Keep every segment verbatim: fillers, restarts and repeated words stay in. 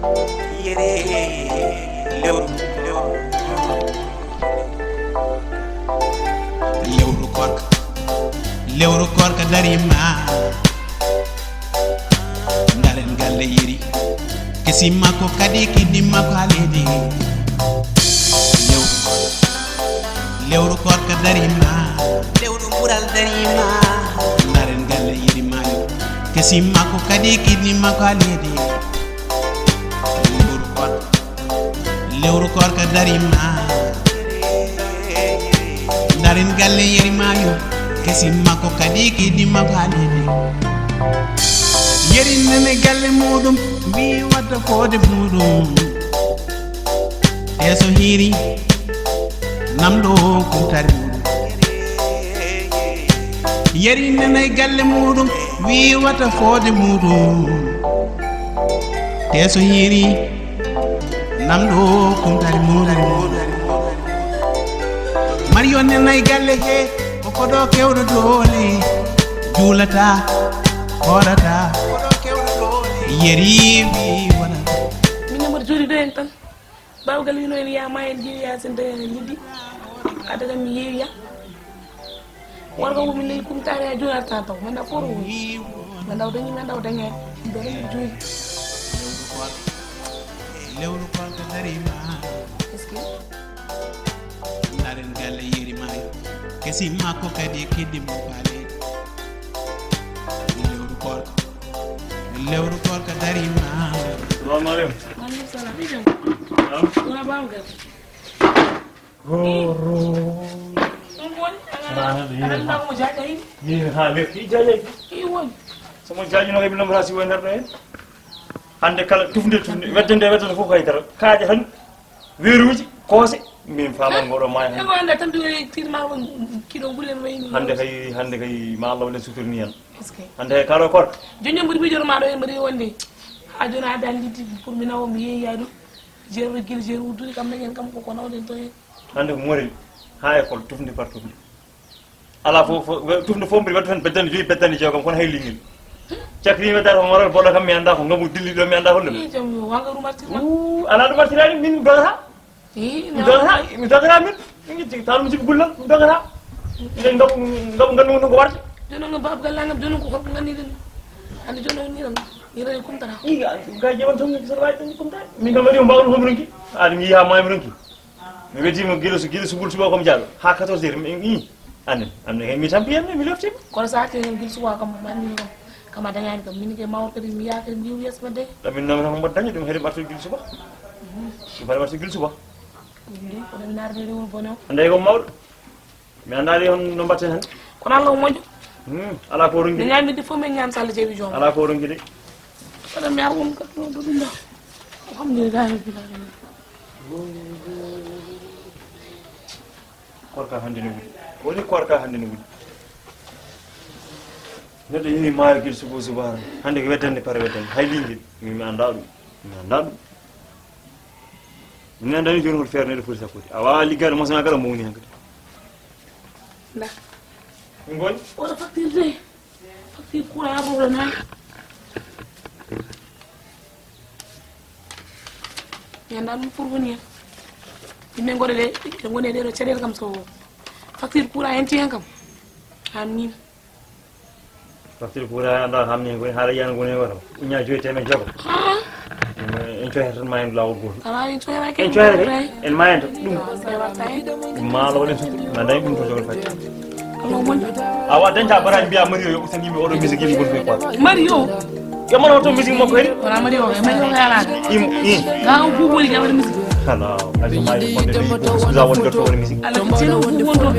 Yere lewru, lewru, lewru korka, lewru korka darima. Ndaren galle yeri, kesimma ko kadi kiɗɗimma ko haa leydi. Lewru korka, lewru korka darima, lewru ɓural darima. Ndaren galle yeri maayo, kesimma ko kadi kiɗɗimma ko haa leydi. Lewru korka, lewru korka darima. Ndaren galle yeri maayo, kesimma ko kadi kiɗɗimma ko haa leydi. Yeri nene galle muɗum, wi wadda foode muɗum. Te so hiiri, namdo kumtari muɗum. Yeri nene galle muɗum, wi wata foode muɗum. Te so hiiri, namdo kumtari muɗum. Mariyo nene galle he, ko koɗo kewɗo doole. Juulata, hoorata, yeri wi wona. Min mboɗo jooɗi ɗo en tan. Baawgal wino en yaa ma en jeewi yaa sen tawi en liddi. Adda kam mi yeewi ya. Warga ko min ley kumtaare yaa jooni arta taw. Men da foro woni. Men daw dañi, men daw dañi. Dole mi jooɗi. Lewru korka darima. Est-ce que? Ndaren galle yeri maayo. Kesimma ko kadi e kiɗɗimma ko haa leydi. Lewru korka. Lewru korka darima. Salamu aleykum. Maaleykum salam. Ɗi jam? Naam. Wona baawgal. Ro, ro. Ɗum woni, a Raa, nana, a nana, ɗum yii. Ɗum mo jaaƴa hini? Yii, haa, nder. Ɗi jaaƴa. Ɗi woni. So mo jaaƴino kay, mi nomra si woni nder ɗo en. Hannde kala tufnde, tufnde, wedde nde, wedde nde fof kay dara. Kaaƴa tan, weeruuji, koose, min faaman ngoɗo maayo hannde. Ko hannde tan ɗum woni tiiɗi ma ko kiɗo ngullen wayni. Hannde kay, hannde kay, ma Allah waɗen sutur ni en. Est-ce que? Hannde kay, kala korka. Jooni mboɗo miijoro ma ɗo en mbaɗi wonde. Haa jooni a dañi liddi pour mi nawo, mi yeeyi yaa ɗum. Jeru gil, jeru udduri kam, dañen kam ko, ko nawɗen to en. Hannde ko morel, haa école, tufnde par tufnde. Alaa fof, fof, tufnde fof mbiɗa waɗi tan beddani joyi, beddani jeegom, kono hay lingel. Cakri mi waɗata ko moral boɗo kam, mi anndaa ko ngabu dilli ɗo, mi anndaa holɗum. Ii, jam yo, wanga ɗum artirma. Uu, alaa ɗum artiraani, min mi dogata. Ii, mi dogata, mi dogata min. Min ngitti, taw ɗum jibi gullal, mi dogata. Minen ngabu, ngabu nganndu ngun ko warde. Jono ngo baaba galle ngam, jono ko horko nganni ɗum. Andi jono ni tan, ni tan kumtata. Ii, ga, ga jewan tan, so wawi tan kumtata. Min kam waɗi ko mbawɗo ko mi ronki. Aɗa mi yiya ma mi ronki. Mi weddima gila su-, gila subul suba ko mi jaaɗo. Haa quatorze heures, mi, mi, annen, annen, mi tampi hen, mi loftima. Kono sa arti hen gila suba kam, mi anndi kam, kam a dañani kam. Min ke mawɗo kadi, mi yaha kadi, mi yeesu ma de. Ɗo min noon, noon mboɗo daña ɗum, heɗe ɓarto gila suba. Mhm. Ɗum heɗe ɓarto gila suba. Ɗum de, ko ɗum naatata e rewol bone o. Anda ko mawɗo. Mi anndaa de on no mbaɗten heen. Kono Allah o moƴƴo. Hmm, alaa ko ronki. Nde ñaamidde fof min ñaam so Allah jaɓi joom. Alaa ko ronki de. Kono mi ar won ko ɗum ɗo ɗum ɗo. Alhamdulillahi rabbil alamin. Korka hannde ne wuli. Woni korka hannde ne wuli. Neɗɗo yehi maayo gila suba suba hannde. Hannde ko weddande par weddande. Hay lingel. Mi, mi anndaa ɗum. Mi anndaa ɗum. Mi anndaa ni jooni hol feere neɗɗo foti sakkude. A waawaa liggaade mosnaa kala mawni heen kadi. Nda. Min ngoni? Oɗo facture de. Facture courant fof ɗo naani. Mi anndaa ɗum pour woni heen. Yimɓe ngoni de, ɓe ngoni e ɗee ɗo caɗeele kam so facture courant henti heen kam. Haa miin. Facture courant anda hamni ko haala yan ngoni waro. Uña joyi temen jogo. Ah. En coyata tan ma en laawol gootol. Ala en coyata ke. En coyata ke. En ma en to. Ɗum. Ɗum ma laawol en sutu. Ma dañ ɗum ko jogol fati. Awa dañta baraji mbiya Mario yo usan yimɓe oɗo musique yimɓe gonɓe quoi. Mario. Yo mano to musique makko hedi. Wala Mario, Mario ko yala. Im, im. Ga o buboli ga wala musique. Hala, ay ko may ko de. Suza won do to wala musique. Ala ko ceno bubon do.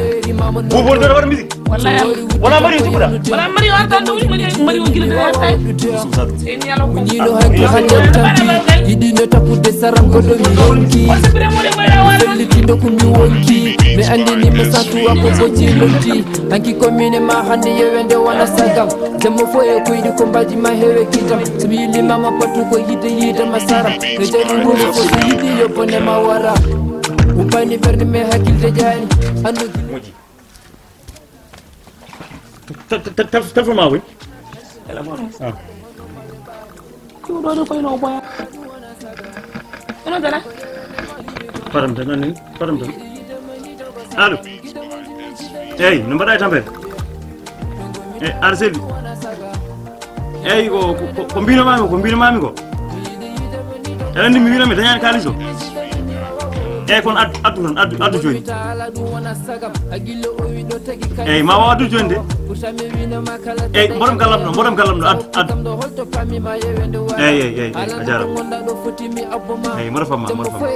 Bubon do wala musique. Wallahi. Wala Mario tukuda. Wala Mario artan do Mario Mario gila de artan. Seni yalo ko. Ñiino hakki hannde tampi yiɗino tappude saram ko ɗo mi yonki. Felliti ɗo ko mi wonki. Mi anndini mo satuwa ko bojji lonti. Hanki ko min e ma hannde yewende wona sagam. Jamma fof e koyɗi ko mbaji ma heewe kitam. So mi yillimama pattu ko yidde yidama sara. No jari hunde fof so yiɗi yo bone ma wara. Upani ɓernde me hakkilde jaani. Andu Moƴƴi. Te-, te-, te-, te-, téléphone ma woni? Téléphone? Ah. Cuuɗoɗo koye no boya. Kono dara. Param tan, anin, param tan. Allo. Eyi, no mbaɗa e tampere? E, aɗa selli? Eyi, ko, ko, ko, ko mbino mami, ko mbino mami ko. Eɗen ndi mi wino mi dañani kalis o. Eyi, kono addu, addu tan, addu, addu joni. Eyi, ma o addu joni de. Eyi, mboɗon gallam ɗo, mboɗon gallam ɗo, addu, addu. Eyi, eyi, eyi, eyi, a jarama. Eyi, mboɗo famma, mboɗo famma.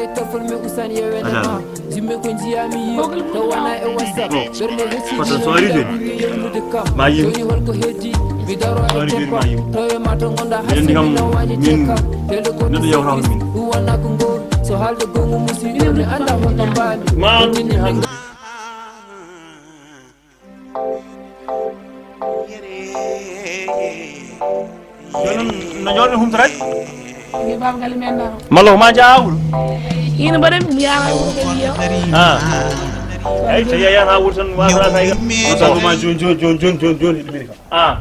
A jarama. Ko, fotto so ari joni. Ma yim. So ari joni ma yim. Eɗen ndi kam min neɗɗo yawtama min. Ma ɗum mi hande. Jooni noon, no jooɗi humtorade? Malla ko ma jaa ha wuuro? Ina mbaɗa mi yaha ha wuuro kadi yeewa. Ah. Eyi, so yeeya ha wuuro tan wasata kay. Ko sabu ma jooni, jooni, jooni, jooni, jooni, jooni, ɗum ɓuri kam. Ah.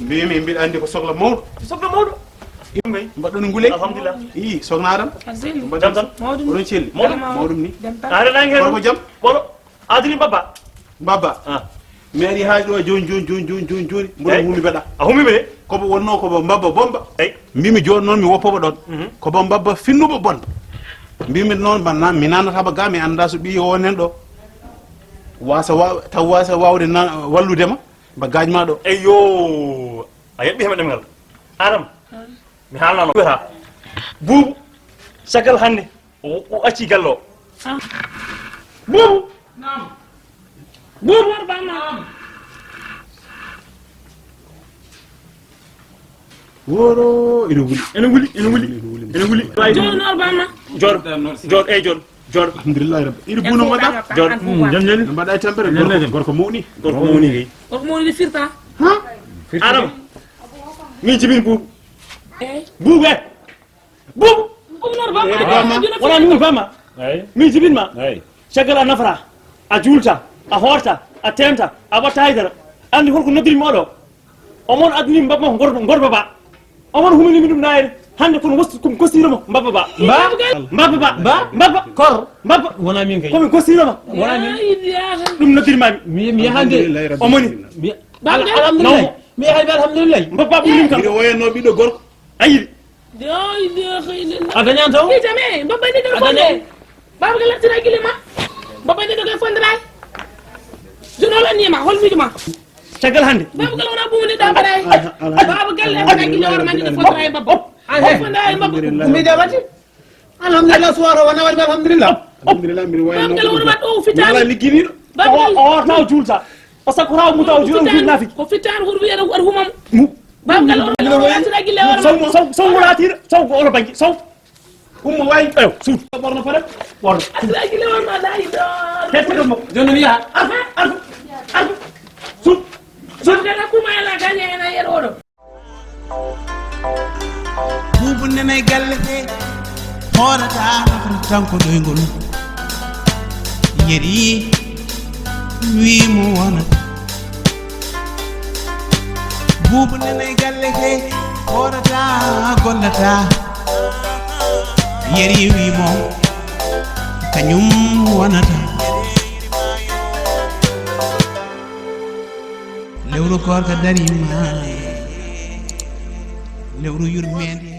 Mbimi mbiɗa andi ko sokla mawɗo. Sokla mawɗo? Ɗum kay. Mbaɗɗon ngule? Alhamdulillah. Ii, sokna Adam. Jam tan? Mawɗum. Oɗon celli? Mawɗum. Mawɗum ni? Jam tan. Aɗa nangi hen? Kono ko jam? Ɓolo. Adri mbabba. Mbabba. Ah. Mi ari ha ɗo joni, joni, joni, joni, joni, joni. Mboɗo humi mbeɗa. A humi mbeɗe? Kobo wonno kobo mbabba bomba. Eyi. Mbimi joni noon mi woppoba ɗon. Mhm. Kobo mbabba finnuba bon. Mbimi noon mbanna, mi nanataba ga, mi anda so ɓiyi o wonen ɗo. Wasa wa-, taw wasa wawde na-, walludema, ba gajma ɗo. Eyyo. A yeɓɓi hema ɗemngal. Adam. Mi haalnano. Wiyata. Buubu. Caggal hannde. O, o acci galle o. Ah. Buubu. Naam. Buubu. Naam. Woro, ina wuli. Ina wuli, ina wuli. Ina wuli. Jooni noon bamma. Jor, jor, eyi jor, jor. Alhamdulillahi rabbi. Iri buno mbaɗa? Jor. Jam jani? No mbaɗa e tampere? Jam jani. Gorko, gorko mawni. Gorko mawni kay. Gorko mawni firta? Ha? Firta. Adam. Min jibin buubu. Eyi. Buubu, eh. Buubu. Umar bamma. Eyi, bamma. Wona mi woni bamma. Eyi. Min jibin ma. Eyi. Caggal a nafra, a juulta, a hoorta, a teenta, a watta haydara. Andi holko noddirmi oɗo? Omon addani mbabba ma ngor-, ngorba ba. Omon huminimi ɗum naayere. Hannde kono wosti kum kosiroma mbabba ba. Ba? Mbabba ba. Ba? Mbabba. Kor. Mbabba. Wona min kay. Komin kosiroma. Wona min. Ɗum noddirmami. Mi, mi yahande. Omoni. Mi, al-, alhamdulillah. Mi yahay be alhamdulillah. Mbabba ɓurnim kam. Miɗo woyanno ɓiɗɗo gorko. A yiɗi? La ilaha illallah. A dañan taw? Ijame, mbabba ni ɗo fonde. Baba ga lattina gile ma. Mbabba ni ɗo koy fonde bay. Jono la ni ma, hol mi ma. Caggal hannde. Baba gal wona buundi ɗam ɓray. Baba gal e wona gille wona mande ɗo fottoray mbabba. Fottoray mbabba. Mi jabati. Alhamdulillah, suwaro wona waɗi alhamdulillah. Alhamdulillah, mbiɗa wawi. Baba gal wona waɗ o fitan. Wala ligginiɗo. Baba gal. O, o wata o juulta. O sakko raw muta o juulta o juul nafi. Ko fitan hurbi aɗa, aɗa humam. Baba gal wona waɗ o fitan gille wona. Sow, sow, sow wona tira. Sow ko olo bangi. Sow. Ummo wayi. Eyo, suudu. Ɓorno fere. Ɓorno. Asira gille wona layi ɗo. Tette ɗo mo. Jooni mi yaha. Arfu, arfu, arfu. Suudu. Suudu. Dana kuma ala gañe ena yer oɗo. Buubu nene galle he, hoorata nafata tan ko ɗoyngol. Yeri wi mo wonata. Buubu nene galle he, hoorata gollata. Yeri wi mo, kañum wonata. Lewru koorka darima, lewru yurmeende.